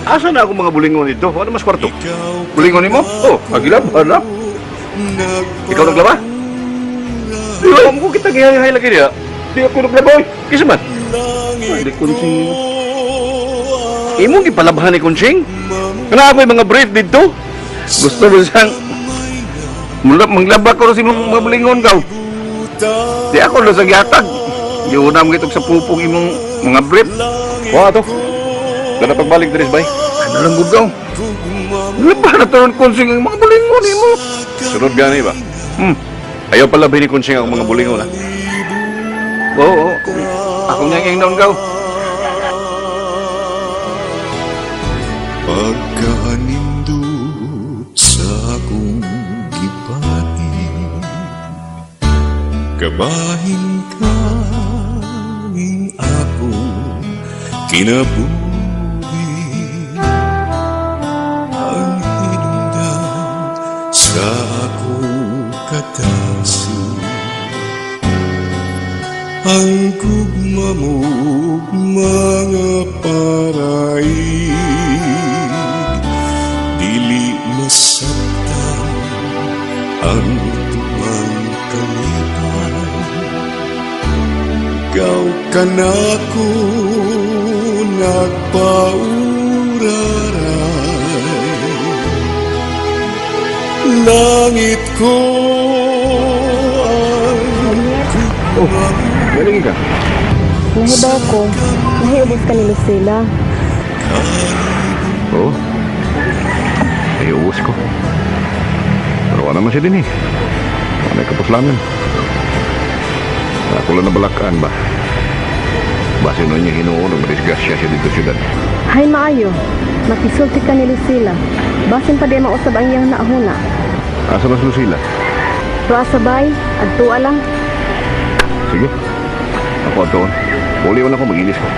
Asa na ako mga bulingon dito? Wala mas kwarto. Bulingon nimo? Oh. Pagilab, hala. Ikaw naglaba? Di ba mo kita gihay-hay lagi niya? Di ako naglaba, oy. Kisa man? Ay, di Kunching. Imong gipalabhan ni Kunching? Kana ako'y mga brief dito. Gusto mo siyang mula manglaba ko sa imong mga bulingon kaw. Di ako na sa gihatag. Giuna mo gitog sa pupong imong mga brief. Wa to. Kana pagbalik diri bay. Ano lang gud kaw? Laba na to Kunching ang mga bulingon nimo. Sunod gani ba? Ayaw palabhin ni Kunching ang mga bulingon ha. Oo, oo. Ako niyang ingnon kaw. Pagkaanindot sa akong gipati, kabahin ka ning akong kinabuhi. Ang hinungdan sa akong katasi, ang gugma mo ug mga paraig, dili masabtan ang tumang kalipay. Ikaw kanako nagpauraray. Langit ko ang Oh, galing ka. Nahibaw ko, nahiubos ka ni Lucila. Oo. Ay, uus ko. Pero wala naman siya din eh. Wala kapuslanan. Ako lang nabalakaan ba? Base nun niya hinuon, madisgrasya siya dito siyudad. Hay maayo, makisulti ka ni Lucila. Basin pa di mausab ang iyang naahuna. Asa na si Lucila? Tuwa sabay, adtua lang. Sige. Ako atoon. Uli ko na ako, magilis ko.